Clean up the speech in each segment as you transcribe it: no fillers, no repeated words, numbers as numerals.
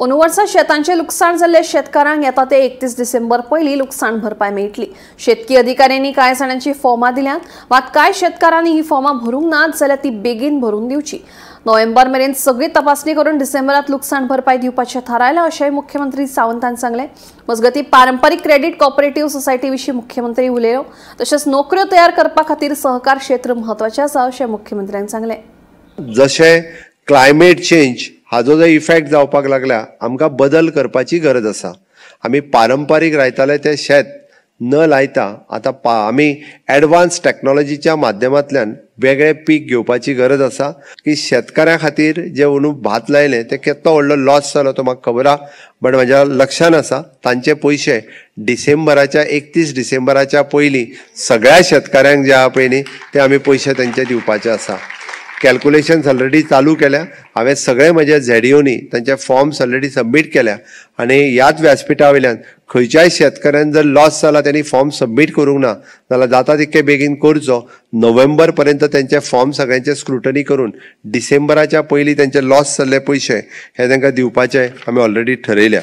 अंदू वर्सा शेतांचे लुकसाण जाल्ले शेतकारांक येता ते 31 डिसेंबर पयलीं लुकसाण भरपाय मेळटली। शेतकी अधिकाऱ्यांनी कांय जाणांची फॉर्मां दिल्यांत, मात कांय शेतकारांनी ही फॉर्मां भरूंक नात जाल्यार ती बेगीन भरून दिवची। नोव्हेंबर मेरेन सगळी तपासणी करून डिसेंबरात लुकसाण भरपाय दिवपाचें थारायलां अशेंय मुख्यमंत्री सावंतान सांगलें। मजगतीं पारंपरीक क्रेडीट कॉपरेटिव्ह सोसायटी विशीं मुख्यमंत्री उलयलो। तशेंच नोकऱ्यो तयार करपा खातीर सहकार क्षेत्र म्हत्वाचें आसा अशें मुख्यमंत्र्यान सांगलें। जशें क्लायमेट चेंज हाजो जो इफेक्ट जावपाक लागला आमकां बदल करपाची गरज आसा। आमी पारंपारीक लायताले ते शेत न लायता आतां आमी एडवान्स टॅक्नोलॉजीच्या माध्यमांतल्यान वेगळे पीक घेवपाची गरज आसा की शेतकाऱ्यां खातीर जे अंदू भात लायलें ते केदो व्हडलो लॉस जालो तो म्हाका खबर आहा, बट म्हज्या लक्षान आसा तांचे पयशे डिसेंबराच्या 31 डिसेंबराच्या पयलीं सगळ्या शेतकाऱ्यांक जे आहा पळय न्ही ते आमी पयशे तांचे दिवपाचे आसा। कॅल्कुलेशन्स ऑलरेडी चालू केल्या, हांवें सगळे म्हज्या झेडीओनी तांचे फॉर्म्स ऑलरेडी सबमीट केल्या आनी ह्याच व्यासपिठा वयल्यान खंयच्याय शेतकऱ्यान जर लॉस जाला तेणी फॉर्म सबमीट करूंक ना जाल्यार जाता तितके बेगीन करचो। नोव्हेंबर पर्यंत तेंचे फॉर्म सगळ्यांचे स्क्रुटनी करून डिसेंबराच्या पयलीं तेंचे लॉस जाल्ले पयशे हे तांकां दिवपाचे आमी ऑलरेडी ठरयल्या।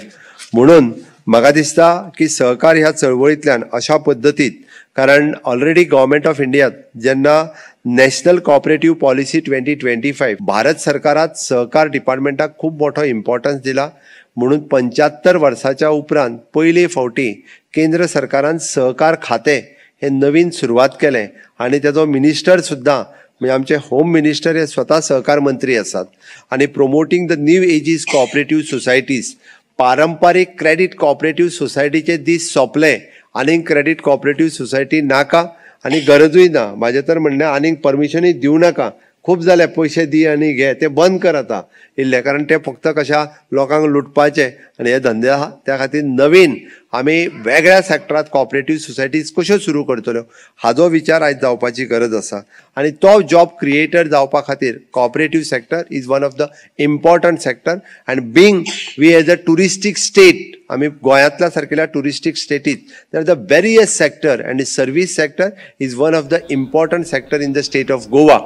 म्हणून म्हाका दिसता की सहकार ह्या चळवळींतल्यान अशा पद्दतीत, कारण ऑलरेडी गव्हर्मेंट ऑफ इंडियात जेन्ना नॅशनल कॉपरेटिव्ह पॉलिसी 2025 भारत सरकारात सहकार डिपार्टमेंटाक खूब मोठो इम्पॉर्टन्स दिला, म्हणून 75 वर्साच्या उपरांत पयले फावटी केंद्र सरकारान सहकार खातें हे नवीन सुरवात केलें आनी तेजो मिनिस्टर सुद्दां म्हणजे आमचे होम मिनिस्टर हे स्वता सहकार मंत्री आसात आनी promoting the new ages cooperative societies, पारंपारीक क्रेडीट कॉपरेटिव्ह सोसायटीचे दीस सोंपले, आनीक क्रेडीट कॉपरेटिव्ह सोसायटी नाका आनी गरजूय ना। म्हाजें तर म्हणणें आनीक परमिशनूय दिवं नाका, खूब जाले पयशे दी आनी घे, ते बंद कर आतां इल्ले, कारण ते फक्त कशा लोकांक लुटपाचे आनी हे धंदे आहा। त्या खातीर नवीन आमी वेगळ्या सेक्टरांत कॉपरेटिव्ह सोसायटीज कश्यो सुरू करतल्यो हाजो विचार आयज जावपाची गरज आसा आनी तो जॉब क्रिएटर जावपा खातीर cooperative sector is one of the important sector and being we as a touristic state, आमी गोंयांतल्या सारकेल्या touristic स्टेटीत there the various sector and service sector is one of the important sector in the state of Goa.